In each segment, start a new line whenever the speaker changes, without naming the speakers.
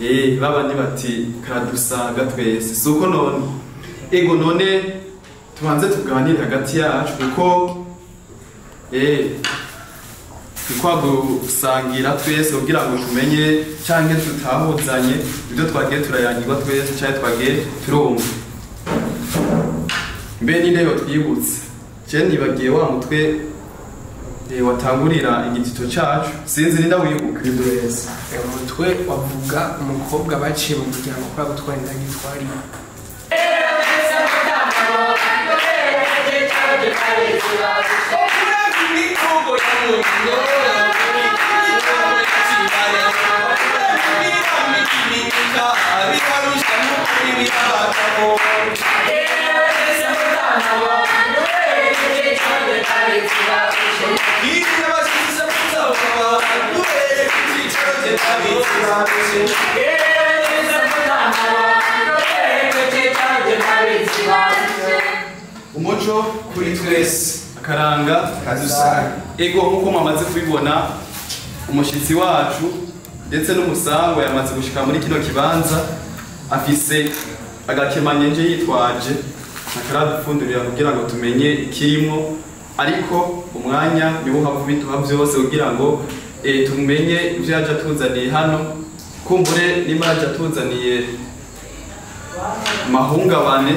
Babandi bati karadusaga twese suko none ego none tubanze tuganire hagati yacu kuko kwa gusangira twese kugira ngo tumenye canke tutahuzanye ibyo twagiye turayangirwa twese canke twagiye turumva. Mbe ninde yo twibutse je nibagiye wa mutwe watangurira igitito cacu sinzi ninda wibuka
wese umutwe wavuga umukobwa baciye mu muryango kwa gutwara indagitwari.
Umuco kuri twese akaranga kadusaga. Ego nkuko mwamaze kubibona umushitsi wacu ndetse n'umusango yamaze gushika muri kino kibanza afise agakemanye nje yitwaje akaradupfundurira kugira ngo tumenye ikirimo, ariko umwanya niwo hava bituha byose kugira ngo tumenye ivyo yaje atuzaniye hano. Kumbure nimba yaje atuzaniye mahungabane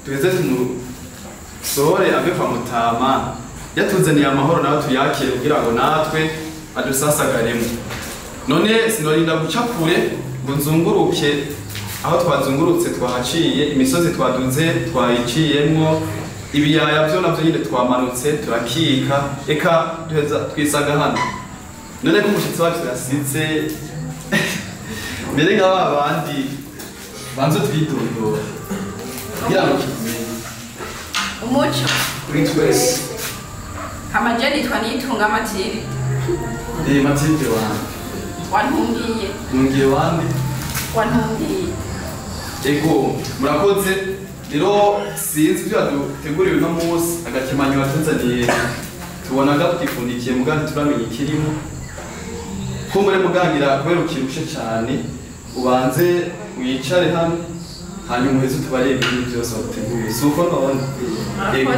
tuheze tumusohore ave kwa Mutama, yatuzaniye amahoro nawe tuyakire kugira ngo natwe adusasagaremo. None sinorinda guca kure ngo nzunguruke aho twazungurutse twahaciye, imisozi twaduze twayiciyemwo, ibiyaya byo navyo nyine twamanutse turakika eka duheza twisaga hano. None ko umushitsi wacu yasitse mbere nka babandi banze twidondora kugira ngo tumenye
umuco
kuri twese.
Amajeni nitwa Nitunga Matilde.
Matilde wanje
wantungiye
ntungiye wande
wantungiye.
Ego murakoze. Rero sinzi ibyo yaduteguriye uno munsi, agakemanyo watuzaniye tubona gapfundikiye mugandi turamenye ikirimo. Kumbure muganira kubera ukirushe cyane ubanze wicare hano hanyuma uheze utubarebe ibintu byose wateguye suko none. Ego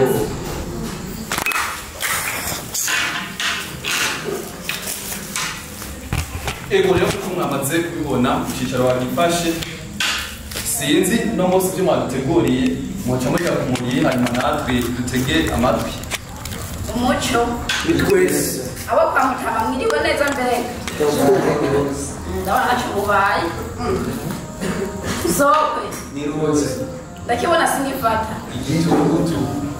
ego rero kuko mwamaze kubibona icyicaro wagifashe sinzi no munsi ibyo mwaduteguriye muca mujya kumuriye hanyuma natwe dutege amatwi.
Umuco
ni twese
abo kwa Mutama mwiriwe neza mbega ndabona ntacyo mubaye. Sokwe
niruze
ndakibona sinifata
igitugutu.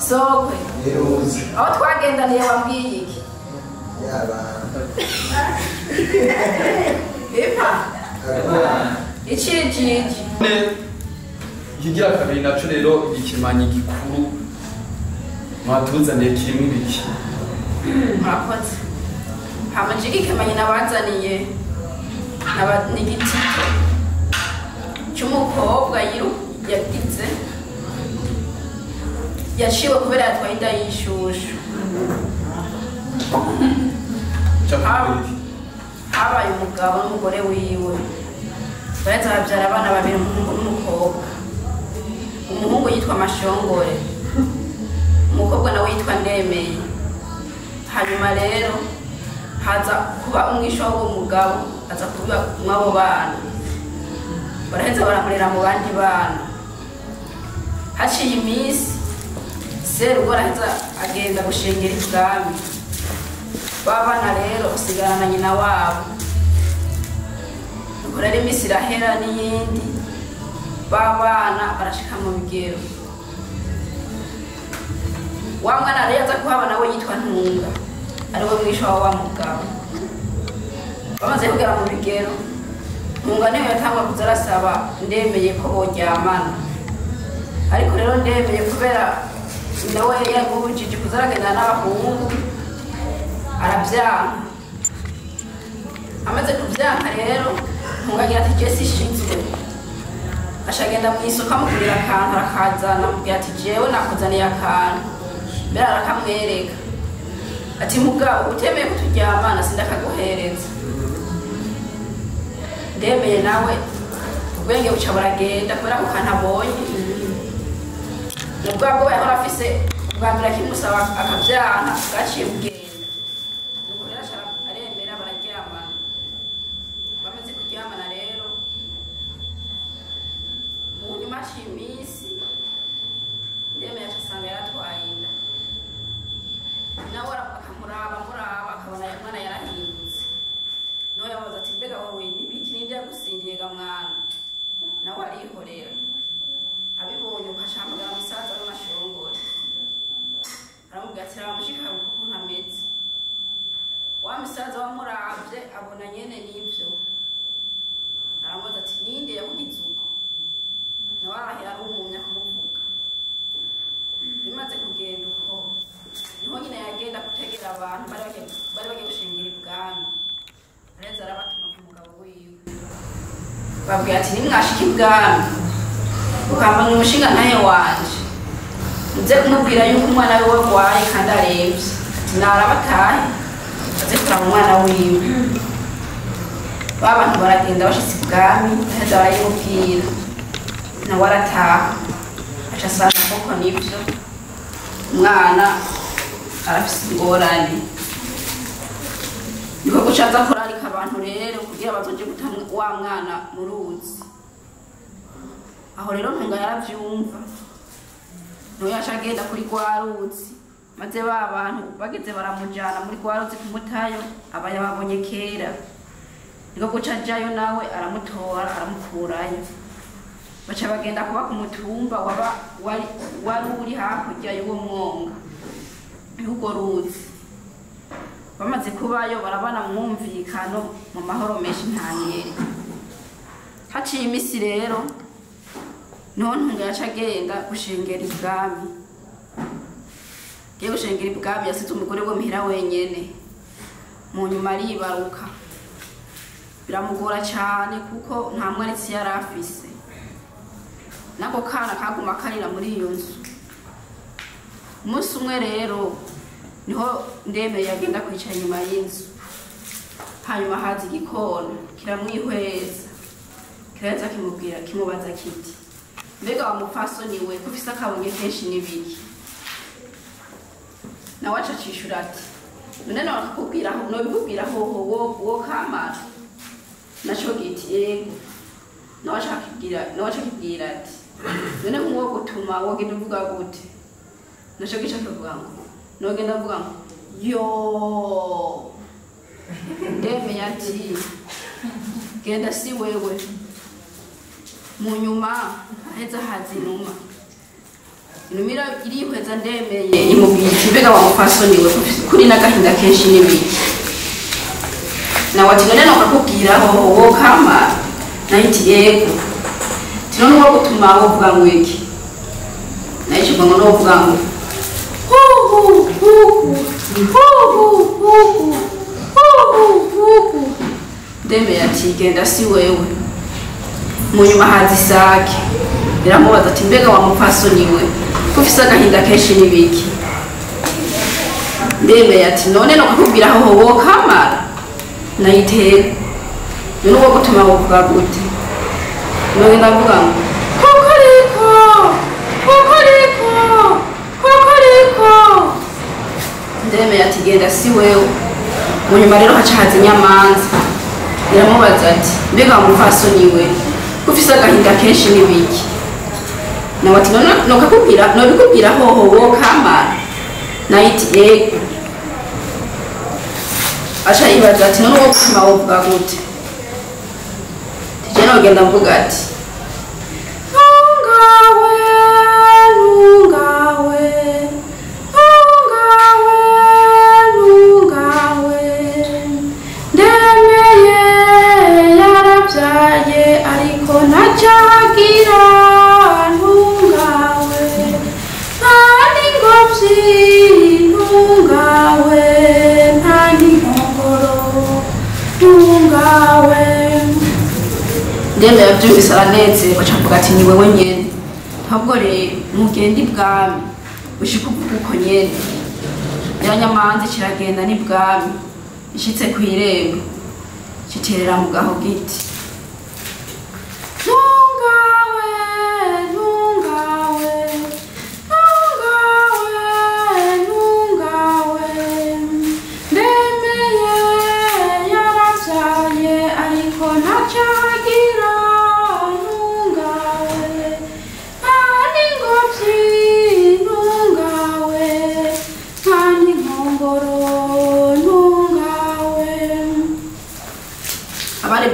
Sokwe
niruze
aho twagendaniye wambwiye iki
yaba
ipa icijiji.
Ikigira kabiri naco rero ikimanyi gikuru mwatuzaniye kirimo ibiki?
Murakoze. Hama je ikimanyi nabazaniye n'igitito cy'umukobwa yagize yaciwe kubera yatwaye inda y'ishushu. Habaye umugabo n'umugore wiwe baretse babyara abana babiri, umuhungu n'umukobwa. Umuhungu yitwa Mashongore, umukobwa nawe yitwa Ndemeye. Hanyuma rero haza kuba umwisho w'uwo mugabo, aza kuba mw'abo bana, baraheza baramurera mu bandi bana. Haciye iminsi serugo araheza agenda gushengera ibwami. Ba bana rero usigarana na nyina wabo. Nuko rero iminsi irahera n'iyindi, ba bana barashika mu bigero. Wa mwana rero aza kuhaba nawe yitwa Ntunga, ariwe mwisho wa mugabo. Bamaze kugera mu bigero, Ntunga niwe yatangwa kuza arasaba Ndemeye ko boryamana. Ariko rero Ndemeye kubera nawe yagubujije kuza aragenda n'abahungu arabyanka. Amaze kubyanka rero Ntunga agira ati je sishinzwe. Ashagenda mu isoko amugurira akantu arakazana, amubwira ati jewe nakuzaniye akantu. Mbere arakamwereka ati mugabo utemeye kuturyamana sindakaguhereza. Ndemeye nawe ubwenge buca buragenda kubera ko kanabonye ni bwa bwoba yahora afise bwa mbere akimusaba akavyanka bwaciye bugenda. Nuko rero aca aremera bararyamana. Bamaze kuryamana rero mu nyuma haciye iminsi Ndemeye aca asanga yaratwaye inda, nawe akamuraba amuraba akabona umwana yarahindutse. Nawe yabaza ati mbega wowe nibiki ninde yagusindiye ga mwana? Nawe arihorera. Abibonye ukacahamagara musaza w'amashongore aramubwira ati raba mushika wawe ukuntu ameze. Wa musaza wamuravye abona nyene nivyo, aramubaza ati ninde yakugize uko? Nawe arahera arumumya kumuvuga. Bimaze kugenda uko niho nyina yagenda gutegera abantu bari bagiye gushengera ibwami. Araheza arabatuma ku mugabo wiwe, babwira ati nimwashika ibwami ukambana umushinga ntahe wanje muze kumubwira yuko umwana wiwe arwaye kandi aremvye, ati narabatahe aze kuraba umwana wiwe. Ba bantu baragenda bashitse ibwami, araheza barayimubwira, nawe arataha aca asanga koko nivyo umwana arafise ingorane. Niko guca aza kurarika abantu rero kugira bazoje guta wa mwana mu ruzi. Aho rero Ntunga yaravyumva, niho yaca agenda kuri rwa ruzi, maze ba bantu bageze baramujana muri rwa ruzi kumutayo, aba yababonye kera. Niko guca ajayo nawe aramutora aramukurayo, baca bagenda kuba ku mutumba wari uri hakurya y'uwo mwonga y'urwo ruzi. Bamaze kubayo barabana mu mwumvikano mu mahoro menshi ntangere. Haciye imisi rero niho Ntunga yaca agenda gushengera ibwami. Agiye gushengera ibwami yasize umugore we muhira wenyene. Mu nyuma aribaruka, biramugora cane kuko nta mwaritsi yari afise, nako kana kaguma karira muri iyo nzu. Umunsi umwe rero niho Ndemeye yagenda kwicara inyuma y'inzu, hanyuma haza igikona kiramwihweza, kiraheza kimubwira kimubaza kiti mbega wa mupfasoni we ko ufise akabonye kenshi n'ibiki? Nawe aca acishura ati none nobikubwira hoho wo kamara? Naco giti yego. Nawe aca akibwira ati none nk'uwo gutuma wogenda uvuga gute? Naco gica kivuga ngo nogenda avuga ngo yo. Ndemeye ati genda si wewe. Mu nyuma haheza haza inuma, inuma irihweza Ndemeye imubwira iti mbega wa mupfasoni we kuri n'agahinda kenshi n'ibiki? Nawe ati none nokakubwira hoho wo kamara? Nayo iti yego. Ati none uwo gutuma wovuga ngo iki? Nayo ikivuga ngo novuga ngo huhu huhu huhu huhu huhu huhu. Ndemeye ati genda si wewe. Mu nyuma haza isake iramubaza ati mbega wa mupfasoni we ko ufise agahinda kenshi n'ibiki? Ndemeye ati none nokakubwira hoho wo kamara? Nayo iti yego. None uwo gutuma wovuga gute? Nogenda mvuga ngo kokoriko kokoriko kokoriko. Ndemeye ati genda si wewe. Mu nyuma rero haca haza inyamanza iramubaza ati mbega wa mupfasoni we ko ufise agahinda kenshi n'ibiki? Nawe ati none nobikubwira hoho wo kamara? Nayo iti yego. Aca yibaza ati none uwo gutuma wovuga gute? Tije nogenda mvuga ati ntungawe ntungawe ntungawe ntungawe, Ndemeye yarabyaye ariko ntacagira, ntungawe nta n'ingobyi, ntungawe nta n'inkongoro, ntungawe. Ndemeye yavyumvise aranezerwa aca avuga ati ni wewe nyene. Ahubwo rero mugende ibwami ushike uvuga uko nyene. Ya nyamanza kiragenda n'ibwami, ishitse kw'irembo citerera mu gaho giti.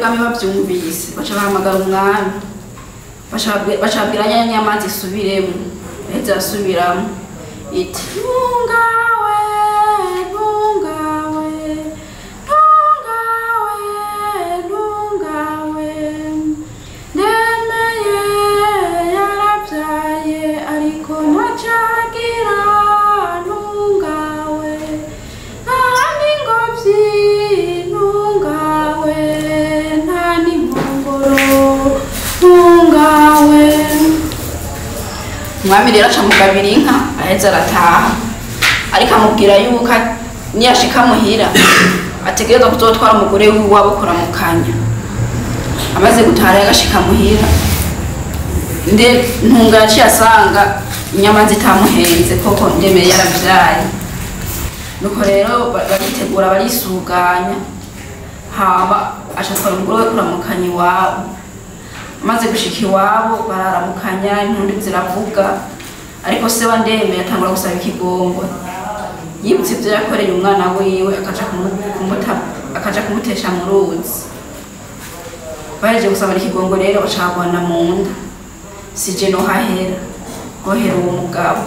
Ab'ibwami bavyumvise baca bahamagara umwami, baca babwira ya nyamanza isubiremo. Baheze arasubiramo iti ntungawe ntungawe ntungawe ntungawe, ndemeye yarabyaye ariko ntacagira, ntungawe nta n'ingobyi, ntungawe nta n'inkongoro, ntungawe. Umwami rero aca mugabira inka, aheze arataha, ariko amubwira yuko niyashika muhira ategerezwa kuzotwara umugore wiwe iwabo kuramukanya. Amaze gutaha rero agashika muhira, nde ntunga yaciye asanga inyama zitamuhenze koko ndemeye yaravyaye. Nuko rero baritegura barisuganya, hama aca atwara umugore we kuramukanya iwabo. Amaze gushika iwabo bararamukanya, impundu ziravuga, ariko se wa Ndemeye atangura gusaba ikigongwe. Yibutse ivyo yakoreye umwana wiwe, akaja kumutesha mu ruzi. Bahejeje gusaba ikigongwe rero baca bagwana mu nda. Sije no hahera gohera uwo mugabo.